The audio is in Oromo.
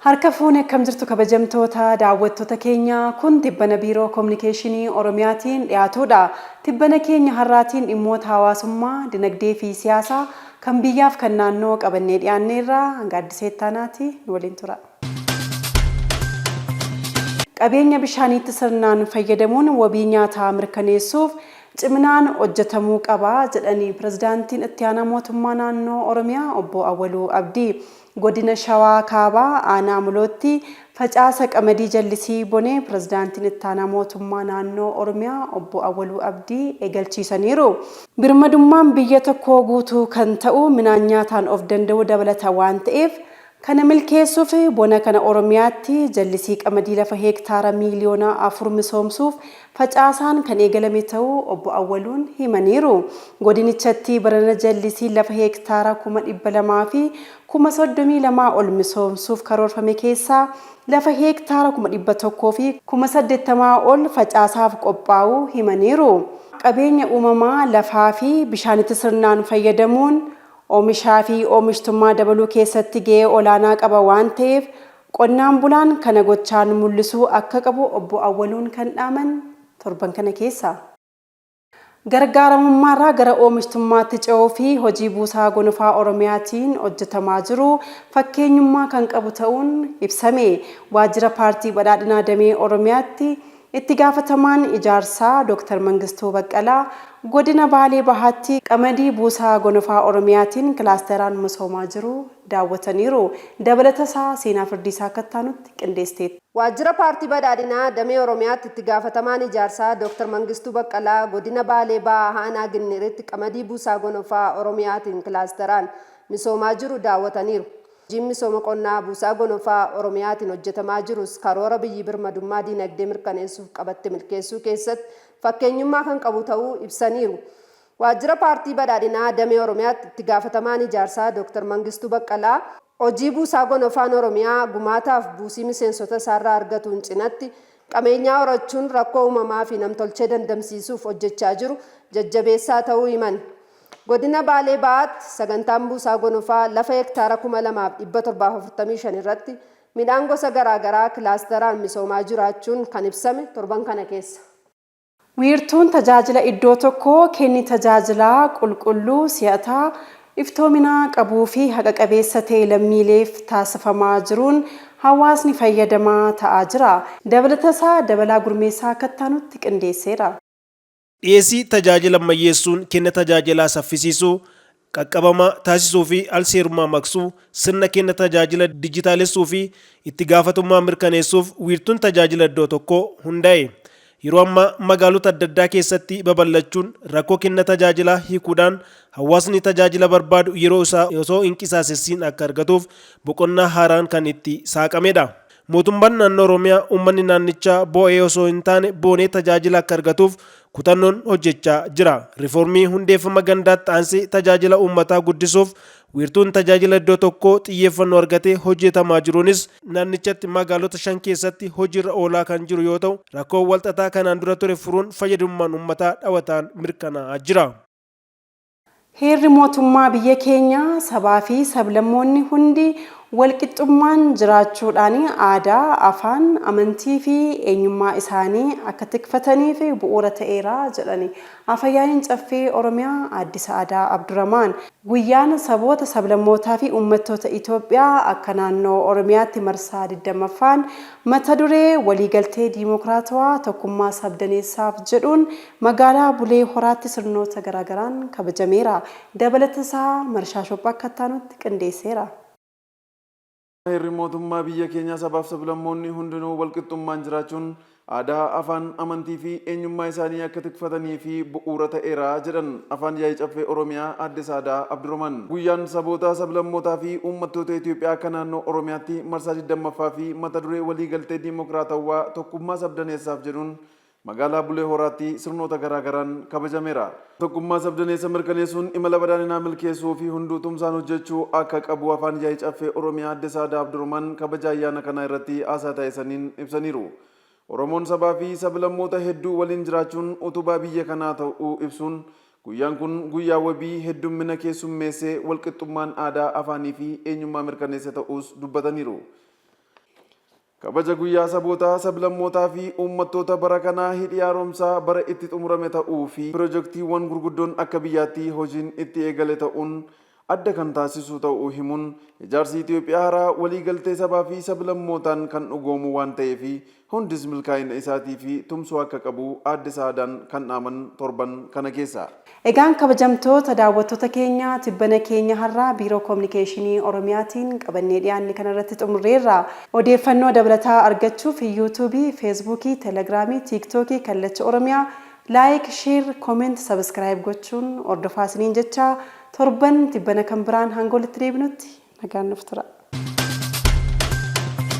Harka fuune akkam jirtu kabajamtoota daawwattoota keenya kun tibbana biiroo kominikeeshinii Oromiyaatiin dhiyaatudha. Tibbana keenya har'aatiin dhimmoota hawaasummaa, dinagdee fi siyaasaa kan biyyaaf kan naannoo qabannee dhiyaanneerra hanga addisee ittaanaati nu waliin tura. Qabeenya bishaaniitti sirnaan fayyadamuun wabii nyaataa mirkaneessuuf ciminaan hojjetamuu qaba jedhani Pirezidaantiin Itti Aanaa Mootummaa Naannoo Oromiyaa Obbo Awwaluu Abdii. Godina Shawaa Kaabaa Aanaa Mulootti facaasa qamadii jallisii bonee Pirezidaantiin Ittaanaa Mootummaa Naannoo Oromiyaa Obbo Awwaluu Abdii eegalchiisaniiru. Birmadummaan biyya tokkoo guutuu kan ta'u midhaan nyaataan of danda'uu dabalata waan ta'eef kana milkeessuuf bona kana Oromiyaatti jallisii qamadii lafa heektaara miiliyoona 4 misoomsuuf facaasaan kan eegalame ta'uu Obbo Awwaluun himaniiru. Godinichatti barana jallisiin lafa heektaara 200,000 fi 32,000 ol misoomsuuf karoorfame keessaa lafa heektaara 100,000 fi 80,000 ol facaasaaf qophaa'uu himaniiru. Qabeenya uumamaa lafaa fi bishaanitti sirnaan fayyadamuun oomishaa fi oomishtummaa dabaluu keessatti ga'ee olaanaa qaba waan ta'eef qonnaan bulaan kana gochaan mul'isuu akka qabu Obbo Awwaluun kan dhaaman torban kana keessa. Gargaaramummaarraa gara oomishtummaatti ce'uu fi hojii Buusaa Gonofaa Oromiyaatiin hojjetamaa jiru fakkeenyummaa kan qabu ta'uun ibsame. Waajjira Paartii Badhaadhinaa Damee Oromiyaatti Itti gaafatamaan ijaarsaa Dooktar Mangistuu Baqqalaa Godina Baalee Bahaatti qamadii Buusaa Gonofaa Oromiyaatiin kilaasteraan misoomaa jiru daawwataniiru. Dabalatasaa Seenaa Firdiisaa akka itti aanutti qindeesteetti. Waajjira Paartii Badhaadhinaa Damee Oromiyaatti Itti Gaafatamaan Ijaarsaa Dooktar Mangistuu Baqqalaa Godina Baalee Bahaa Aanaa Ginniiritti qamadii Buusaa Gonofaa Oromiyaatiin kilaasteraan misoomaa jiru daawwataniiru. Hojiin misooma qonnaa Buusaa Gonofaa Oromiyaatiin hojjetamaa jirus karoora biyyi birmadummaa diinagdee mirkaneessuuf qabatte milkeessuu keessatti fakkeenyummaa kan qabu ta'uu ibsaniiru. Waajjira Paartii Badhaadhinaa Damee Oromiyaatti Itti Gaafatamaan Ijaarsaa Dooktar Mangistuu Baqqalaa, hojii Buusaa Gonofaan Oromiyaa gumaataaf buusii miseensota isaarraa argatuun cinatti qabeenyaa horachuun rakkoo uumamaa fi namtolchee dandamsiisuuf hojjechaa jiru jajjabeessaa ta'uu himan. Godina Baalee Bahaatti sagantaan Buusaa Gonofaa lafa hektaara 2,745 irratti midhaan gosa garaagaraa kilaasteraan misoomaa jiraachuun kan ibsame torban kana keessa. Wiirtuun tajaajila iddoo tokkoo kenni tajaajilaa qulqulluu, si'ataa, iftoominaa qabuu fi haqa qabeessa ta'e lammiileef taasifamaa jiruun hawaasni fayyadamaa ta'aa jira. Dabalatasaa Dabalaa Gurmeessaa akka itti aanutti qindeesseera. Dhiyeessii tajaajila ammayyeessuun kenna tajaajilaa saffisiisuu, qaqqabamaa taasisuu fi al-seerummaa maqsuu, sirna kenna tajaajila dijitaalessuu fi itti gaafatummaa mirkaneessuuf wiirtuun tajaajila iddoo tokkoo hundaa'e. Yeroo ammaa magaalota adda addaa keessatti babal'achuun rakkoo kenna tajaajilaa hiikuudhaan hawaasni tajaajila barbaadu yeroo isaa osoo hin qisaasessiin akka argatuuf boqonnaa haaraan kan itti saaqamedha. Mootummaan Naannoo Oromiyaa uummanni naannichaa boo'ee osoo hin taane boonee tajaajila akka argatuuf kutannoon hojjechaa jira. Riifoormii hundeeffama gandaatti aansee tajaajila uummataa guddisuuf wiirtuun tajaajila iddoo tokkoo xiyyeeffannoo argatee hojjetamaa jiruunis naannichatti magaalota 5 keessatti hojiirra oolaa kan jiru yoo ta'u, rakkoo walxaxaa kanaan dura ture furuun fayyadamummaan uummataa dhawataan mirkanaa'aa jira. Heerri mootummaa biyya keenyaa sabaa fi sablammoonni hundi walqixxummaan jiraachuudhaan aadaa, afaan, amantii fi eenyummaa isaanii akka tikfataniif bu'uura ta'eera jedhani Afa-yaa'iin Caffee Oromiyaa Aadde Sa'aadaa Abduramaan. Guyyaan saboota, sablammootaa fi uummattoota Itoophiyaa akka naannoo Oromiyaatti marsaa 20ffaan mata duree Waliigaltee Diimokiraatawaa Tokkummaa Sabdaneessaaf jedhuun Magaalaa Bulee Horaatti sirnoota garaagaraan kabajameera. Dabalatasaa Marshaa Shophaa akka itti aanutti qindeesseera. Heerri mootummaa biyya keenyaa sabaaf sablammoonni hundinuu walqixxummaan jiraachuun aadaa, afaan, amantii fi eenyummaa isaanii akka tikfatanii fi bu'uura ta'eera jedhan Afaan Yaa'ii Caffee Oromiyaa Aadde Saadaa Abdurahmaan. Guyyaan saboota, sablammootaa fi uummattoota Itiyoophiyaa akka naannoo Oromiyaatti marsaa 20ffaa fi mata duree Waliigaltee Diimokiraatawwaa Tokkummaa Sabdaneessaaf jedhuun Magaalaa Bulee Horaatti sirnoota garaa garaan kabajameera. Tokkummaa sabdaneessa mirkaneessuun imala badhaadhinaa milkeessuu fi hunduu tumsaan hojjechuu akka qabu Afaan Yaa'ii Caffee Oromiyaa Aadde Saadaa Abdurahmaan kabaja ayyaana kanaa irratti haasaa taasisaniin ibsaniiru. Oromoon sabaa fi sablammoota hedduu waliin jiraachuun utubaa biyya kanaa ta'uu ibsuun, guyyaan kun guyyaa wabii heddummina keessummeessee walqixxummaan aadaa, afaanii fi eenyummaa mirkaneesse ta'uus dubbataniiru. Kabaja guyyaa sabootaa, sablammootaa fi uummattoota bara kanaa hidhi haaromsaa bara itti xumurame ta'uu fi pirojektiiwwan gurguddoon akka biyyaatti hojiin itti eegale ta'uun adda kan taasisu ta'uu himuun, ijaarsi Itiyoophiyaa haaraa waliigaltee sabaa fi sablammootaan kan dhugoomu waan ta'eef hundis milkaa'ina isaatiif tumsuu akka qabu Aadde Sa'aadaan kan dhaaman torban kana keessa. Egaan kabajamtoota daawwattoota keenya tibbana keenya har'aa Biiroo Kominikeeshinii Oromiyaatiin qabannee dhiyaanne kanarratti xumurreerra. Odeeffannoo dabalataa argachuuf Yuutuubii, Feesbuukii, Telegiraamii, Tiiktookii Kallacha Oromiyaa Like, Share, Comment, Subscribe gochuun hordofaa isiniin jechaa torban tibbana kan biraan hanga walitti deebinutti nagaan nuuf turaa.